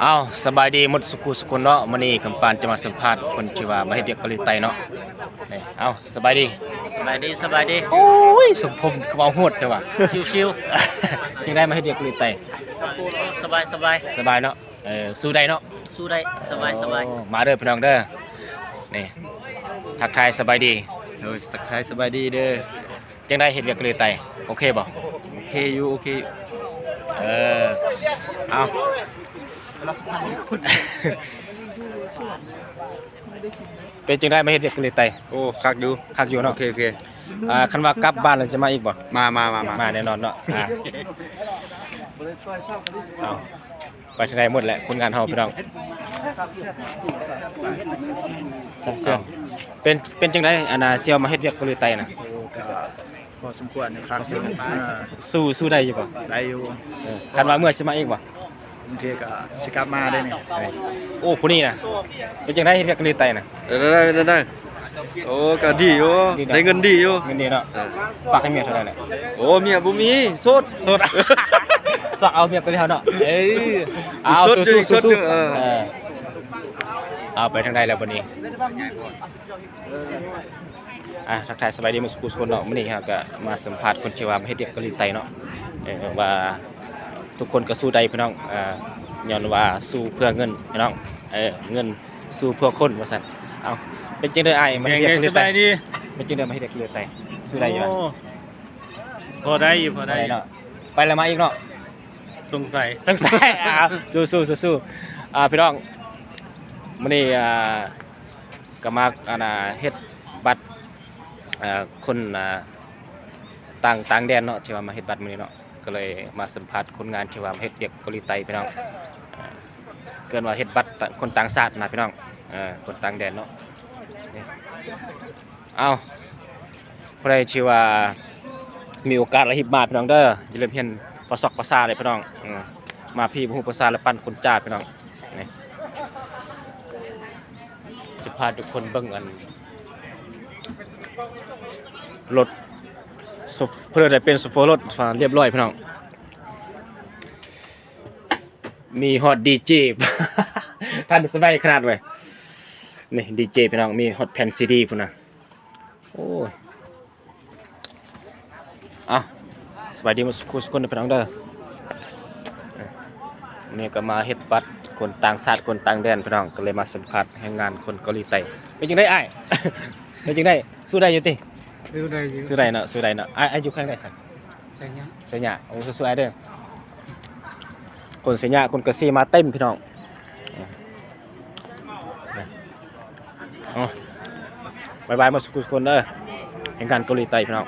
ເອົາ ສະບາຍດີໝົດສຸຂູສຸຄົນເນາະ. ມື້ນີ້ຄຳປານຈະມາສຳພາດຄົນທີ່ວ່າມາເຮັດວຽກເກົາຫຼີໃຕ້ເນາະ. ນີ້ ເອົາ ສະບາຍດີ. ສະບາຍດີ ສະບາຍດີ. ໂອ້ຍ ສົມພົມຄືເວົ້າໂຫດແທ້ວ່າ. ຊິວໆ. ຈັ່ງໃດ ມາເຮັດວຽກເກົາຫຼີໃຕ້? ສະບາຍ ສະບາຍ. ສະບາຍເນາະ. ເອີ ສູ້ໄດ້ເນາະ. ສູ້ໄດ້ ສະບາຍ ສະບາຍ. ໂອ້ ມາເດີພີ່ນ້ອງເດີ. ນີ້ ທັກທາຍສະບາຍດີ. ໂດຍ ທັກທາຍສະບາຍດີເດີ. ຈັ່ງໃດ ເຮັດວຽກເກົາຫຼີໃຕ້ ໂອເຄບໍ່? ໂອເຄຢູ່ ໂອເຄຢູ່. ເອີ ເອົາ ເປັນຈັ່ງໃດ ມາເຮັດວຽກເກົາຫຼີໃຕ້? ໂອ້ ຄັກຢູ່ ຄັກຢູ່ເນາະ. ໂອເຄ ໂອເຄ. ອ່າ ຄັນວ່າກັບບ້ານແລ້ວ ຈະມາອີກບໍ່? ມາ ມາ ມາ ມາ. ມາແນ່ນອນເນາະ. ອ່າ ເອົາ ໄປທາງໃດໝົດແຫຼະ ຄົນງານເຮົາພີ່ນ້ອງ. ເປັນ ເປັນຈັ່ງໃດ ອັນນ່າ ສ່ຽວມາເຮັດວຽກເກົາຫຼີໃຕ້ນະ? ໂອ້ ກໍພໍສົມຄວນຢູ່ ຄັກຢູ່. ເອີ ສູ້ ສູ້ໄດ້ຢູ່ບໍ່? ໄດ້ຢູ່. ເອີ ຄັນວ່າເມື່ອຊິມາອີກບໍ່? ບາງທີກໍຊິກັບມາເດ້ນີ້. ເອີ ໂອ້ ຜູ້ນີ້ນະ ເປັນຈັ່ງໃດ ເຮັດວຽກເກົາຫຼີໃຕ້ນະ? ເອີ ໄດ້ ໄດ້ ໄດ້. ໂອ້ ກໍດີຢູ່ ດີເນາະ ໄດ້ເງິນດີຢູ່ ເງິນດີເນາະ. ເອີ ຝາກໃຫ້ເມຍເທົ່າໃດແຫຼະ? ໂອ້ ເມຍບໍ່ມີ ໂສດ ໂສດ. ຊອກເອົາເມຍເກົາຫຼີເຮົາເນາະ. ເອີ ເອົາ ໂສດຢູ່ ສູ້ໆ ໂສດຢູ່. ເອີ ເອີ ເອົາ ໄປທາງໃດແລ້ວບັດນີ້? ອ່າ ທັກທາຍສະບາຍດີໝົດສຸຂູສຸຄົນເນາະ. ມື້ນີ້ເຮົາກໍມາສຳພາດຄົນທີ່ວ່າມາເຮັດວຽກເກົາຫຼີໃຕ້ເນາະ ເອີ ວ່າທຸກຄົນກໍສູ້ໄດ້ພີ່ນ້ອງ. ເອີ ຍ້ອນວ່າສູ້ເພື່ອເງິນພີ່ນ້ອງ. ເອີ ເງິນສູ້ເພື່ອຄົນວ່າຊັ້ນ. ເອົາ ເປັນຈັ່ງໃດອ້າຍ ມາເຮັດວຽກເກົາຫຼີໃຕ້? ເປັນຈັ່ງໃດ ມາເຮັດວຽກເກົາຫຼີໃຕ້ ສູ້ໄດ້ຢູ່ບໍ່? ໂອ້ ພໍໄດ້ຢູ່ ພໍໄດ້ຢູ່. ໄປແລ້ວມາອີກເນາະ ສົງໄສ ສົງໄສ. ອ່າ ສູ້ໆ ສູ້ໆ. ອ່າ ພີ່ນ້ອງ ມື້ນີ້ ອ່າ ກໍມາ ອັນນ່າ ເຮັດບັດ ເອີ ຄົນ ອ່າ ຕ່າງ ຕ່າງແດນເນາະ ທີ່ວ່າມາເຮັດບັດມື້ນີ້ເນາະ. ກໍເລີຍມາສຳພາດຄົນງານທີ່ວ່າມາເຮັດວຽກເກົາຫຼີໃຕ້ພີ່ນ້ອງ. ເອີ້ນວ່າເຮັດບັດຄົນຕ່າງຊາດນະພີ່ນ້ອງ. ເອີ ຄົນຕ່າງແດນເນາະ. ເອົາ ຜູ້ໃດທີ່ວ່າມີໂອກາດລະຮີບມາພີ່ນ້ອງເດີ. ຢ່າລືມຮຽນພາສອກພາສາເດີພີ່ນ້ອງ. ເອີ ມາພີ້ບໍ່ຮູ້ພາສາລະປັ່ນຄົນຈ້າພີ່ນ້ອງ. ນີ້ ຈະພາທຸກຄົນເບິ່ງອັນ ລົດ ໂຊ ເພິ່ນໄດ້ປ່ຽນໂຊເຟີລົດ ລຽບຮ້ອຍພີ່ນ້ອງ. ມີຮອດດີເຈ ທັນສະໄໝຂະໜາດເວີຍ. ນີ້ດີເຈພີ່ນ້ອງ ມີຮອດແຜ່ນຊີດີພຸ້ນນະ. ໂອ້ຍ ເອົາ ສະບາຍດີໝົດສຸຂູສຸຄົນເດີພີ່ນ້ອງເດີ. ນີ້ກໍມາເຮັດບັດຄົນຕ່າງຊາດຄົນຕ່າງແດນພີ່ນ້ອງ ກໍເລີຍມາສຳພາດແຮງງານຄົນເກົາຫຼີໃຕ້. ເປັນຈັ່ງໃດອ້າຍ? ເປັນຈັ່ງໃດ? ສູ້ໄດ້ຢູ່ຕິ? ສູ້ໄດ້ຢູ່ ສູ້ໄດ້ເນາະ ສູ້ໄດ້ເນາະ. ອ້າຍ ອ້າຍຢູ່ແຂວງໃດຊັ້ນ? ໄຊຍະ ໄຊຍະ. ໂອ້ ສູ້ໆ ອ້າຍເດີ. ຄົນໄຊຍະ ຄົນກະສີມາເຕັມພີ່ນ້ອງ. ເອົາ ບາຍບາຍໝົດສຸຂູສຸຄົນເດີ ແຮງງານເກົາຫຼີໃຕ້ພີ່ນ້ອງ.